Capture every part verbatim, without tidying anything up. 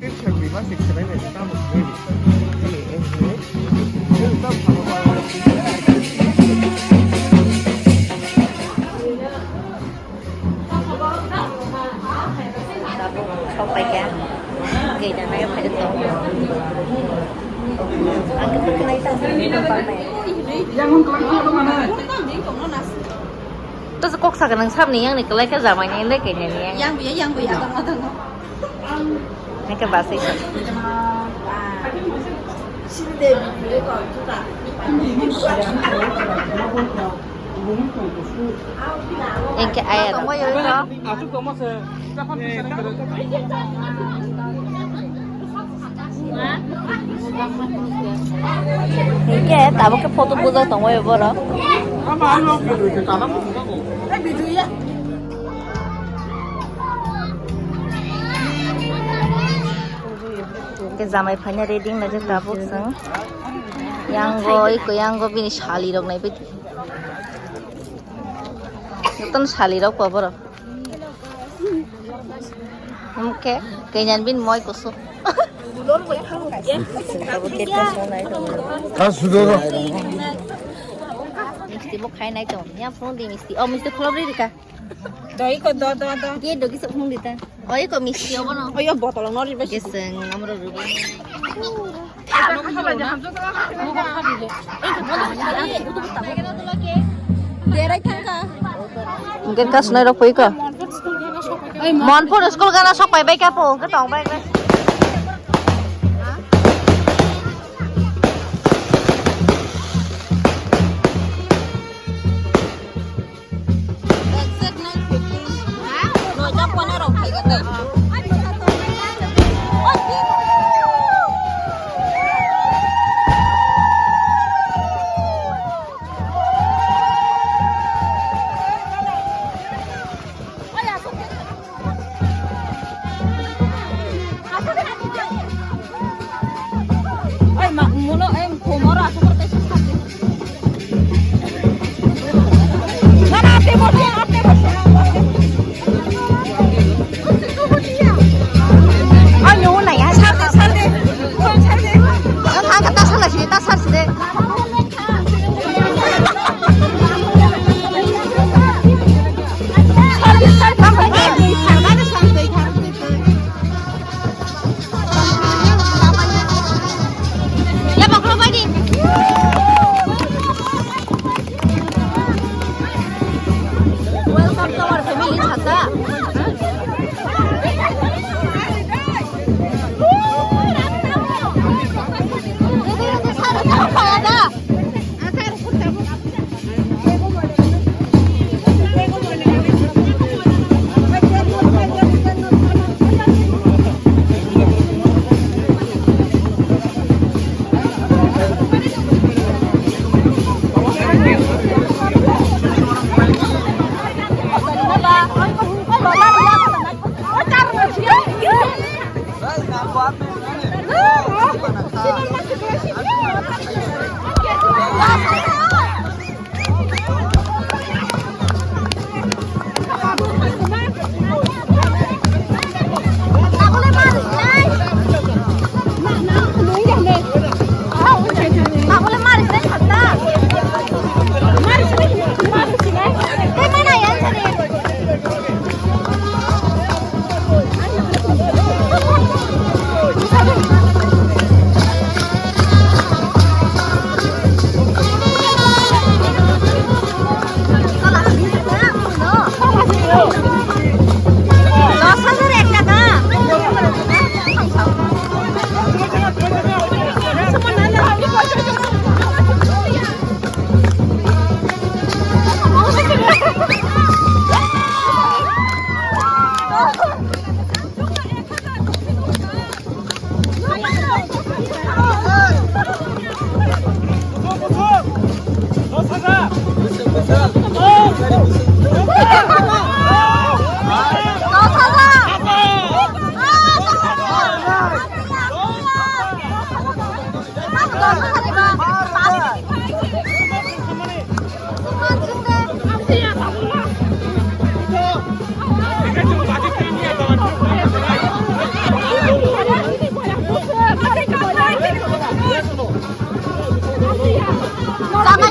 Tabuk sok paikha. Gate-o nai phai tong. Ang khe phai nai tong. Yang hwn kwlai khe abo mane. Tasa kok sakha nang sabni yang ni kwlai khe jamai ni le khe ni yang. Yang buya, yang buya, tong tong. Nang khe basai. Engke ayat. Engke tabuk khe photo bujak tongbaio borok. Engke jamai phaina ready wnglaijak tabuk chwng. Yang o iko yang o bini sali rok naibai. Jotono sali rok bo borok. Hwnkhe kainan bini moi kusu. Ka sudoro. Misti bo khai nai tong. Ya phone di misti. Oh, misti khulobri rika. Doi ko do do do. Ke dogi sok phone di ta. Oi ko misti obo no. Oi botol no ribe. Geseng amro ribe. Hingke kasnai rok pui ko. Monpur school gana sok pai bai ka po, hingke tong bai bai. Exact nine fifteen. Ha? Noita ponero khai kata. Oi, ma, mulo, em, komoro asuk kaisa sakhe. Na, na, apne bol, apne bol. Oi, no, na, ya, sar de, sar de. Sar de. Ang kata salah sih, tak sar sih de. Welcome to our family, Chhata.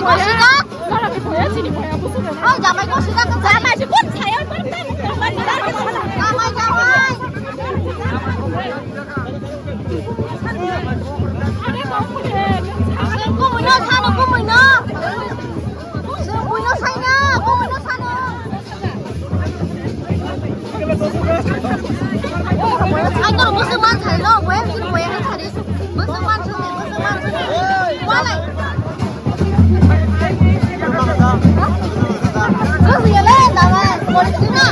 Kosijak. O jamai kosijak. Jamai se kon sayo. Jamai, jamai. Kumui no sano, kumui no. Kumui no saina, kumui no sano. Ang norok bwswk man sari no, boyang sini boyang sari. Bwswk man sari, bwswk man sari. Walai. Bwswk yale, dawai, police ni na.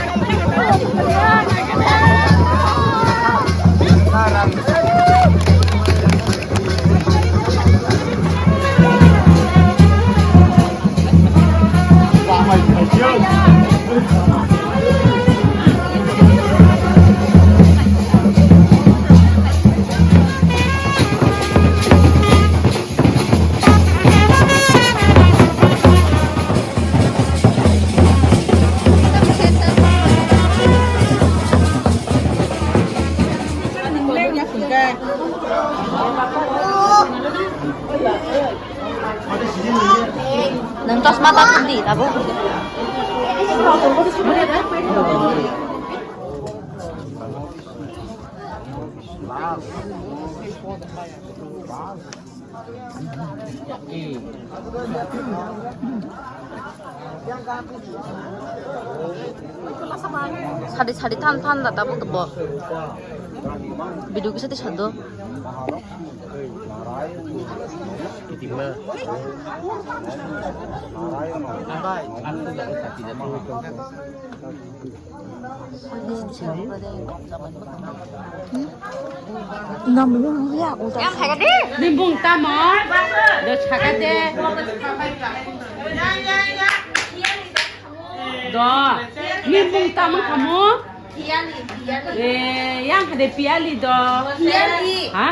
Nang chosma ta pudi tabuk. Sadi sadi than than da tabuk bo. Video kisa ti sado. Yang hai ka di. Ni bung tamo? Do saka de. Do. Ni bung tamo kamu? Piali, piali. Eh, yang kade piali do. Piali. Ha?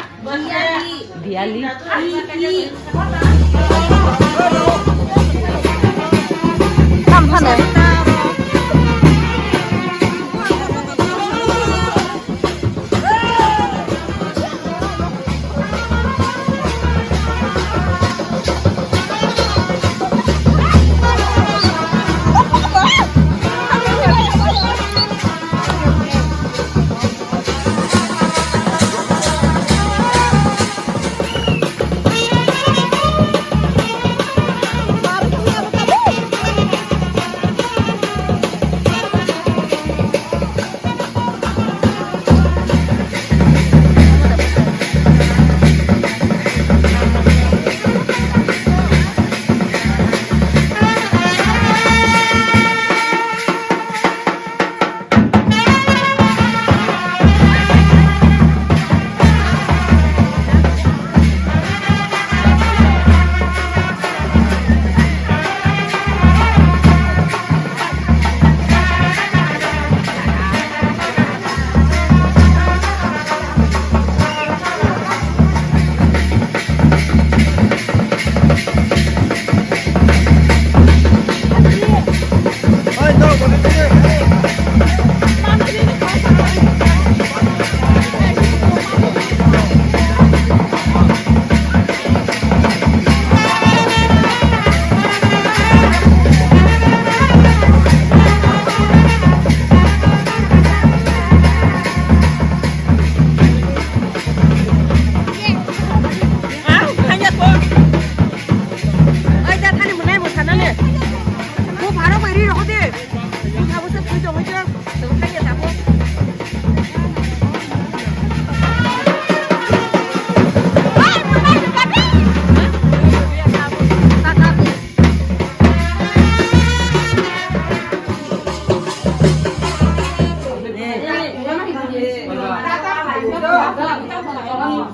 Diali. Tam phano.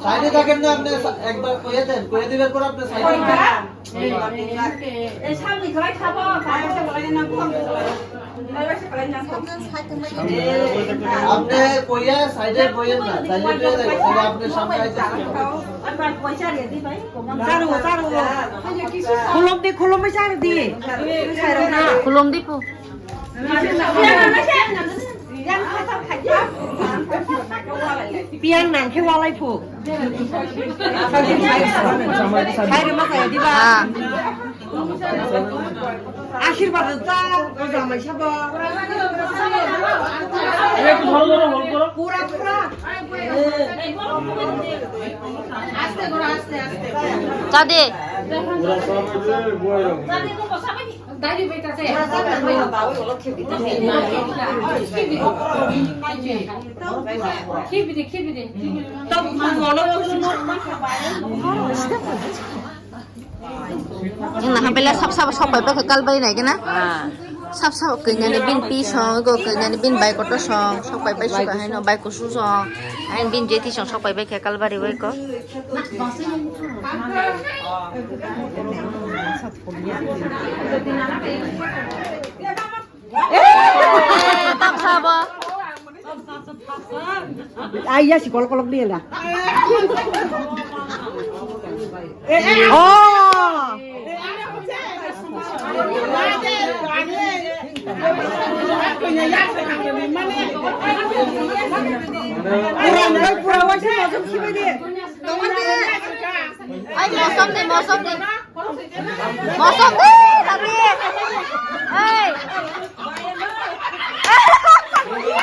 সাইডে থাকেন না আপনি, একবার কয়ে দেন, কয়ে দিবার পর আপনি সাইডে থাকেন। এই সামনে ঘরে খাবো, বাইরে বলে না, ঘুম বলে। আপনি কইয়া সাইডে বইয়েন না, তাইলে তো এই জায়গা, তাহলে আপনি সামনে আইতে। চারু, চারু। খুলম দি, খুলম দি, চারু দি। Khulum di pu. Piyang nang khe walai phu. Khai rwma kaya diba? Ah. আশীর্বাদ দাও, ও জামাই সাহেব। একটু ধরো, ধরো, hold করো। পুরা, পুরা। আস্তে করো, আস্তে, আস্তে। চা দে। দাঁড়িয়ে বেটাতে। খেয়ে দে, খেয়ে দে। Wng naha belai sab sabo sok pai pai khe kalbari nai gana. Ah. Sab sabo kanya ni bin pi song, go kanya ni bin bai kotor song, sok pai pai suka hai no bai kusung song, hai bin jeti song sok pai pai khe kalbari bai ko. Eh, tam sabo. Ai ya si kolok kolok dia lah. Oh. Pura, pura wajib masuk sih dia. Ai, mosok ni, mosok ni. Mosok ni, tadi. Hei.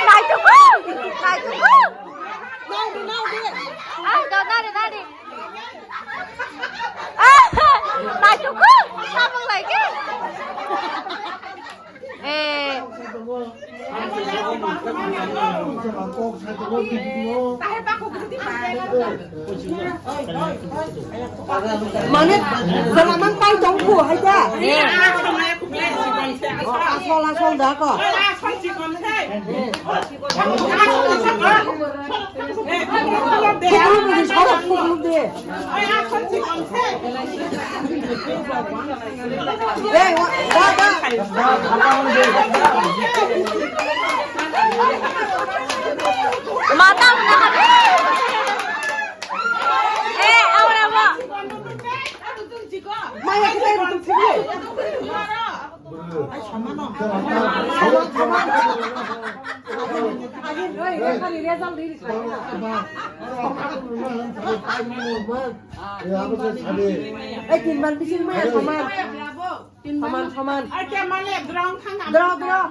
Nai tuku, nai tuku. Ai, do, nari, nari. Nai tuku, sabang lagi. Eh. Mane, salaman pai tong phu hai ta. Eh. Oh, asol, asol da ko. Phukluk de, soro phukluk de. Ei, wa, wa, wa. Mata una hati. Eh, ahora va. Maya, kita itu sini. Ei, tin bar bising maya saman. Saman, saman. Draw, draw.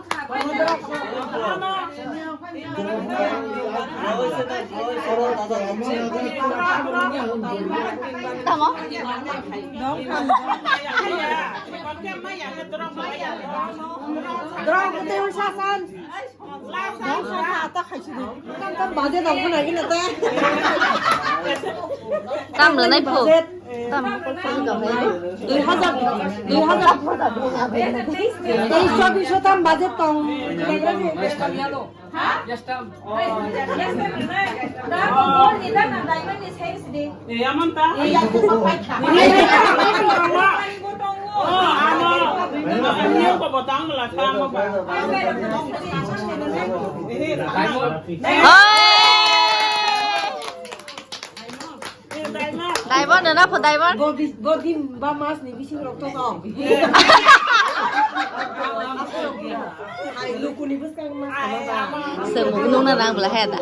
Tamo? Draw, draw, sasan. Tam rwnai pho. Tam. Dui hajar, dui hajar. Teis, chobbish tam budget tong. Diamond na pho diamond? Godin ba mas ni bising rok to tong. Ai, lukuni bwskang mas. Semu nung na nang bela heda.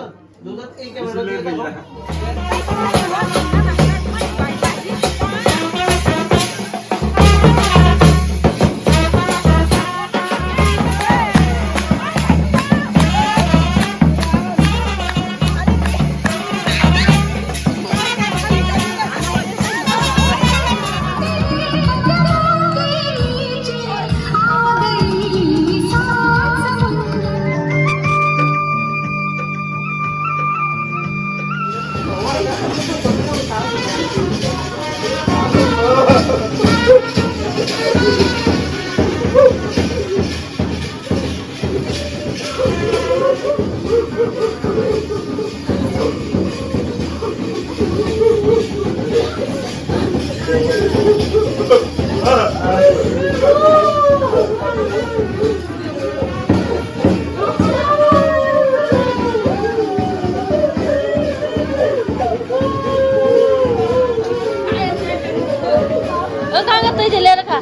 Wngkha, wngkha, twi de le rwkha.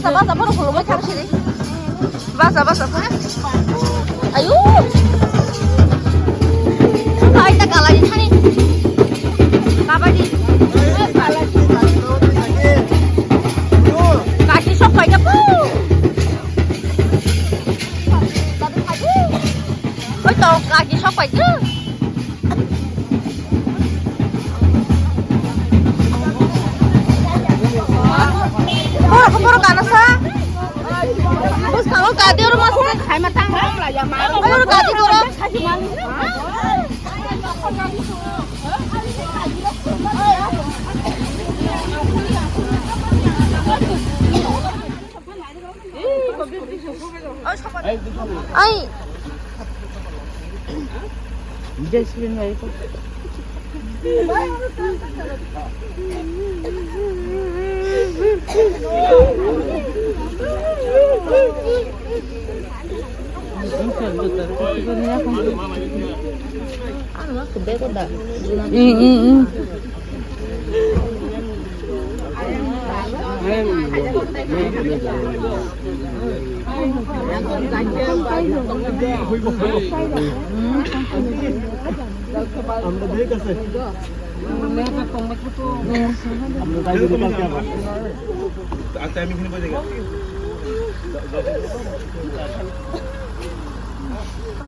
Basa, basa, borok khulumui thang sini. Basa, basa, basa. Ayu. Ai ta kalai thani. Kabadi. Kasi sok pai japu. Oi to, kasi sok pai japu. Borok, borok kana sa? Bwskango kadi oro masa khai ma tang. Oro kadi oro. Ai.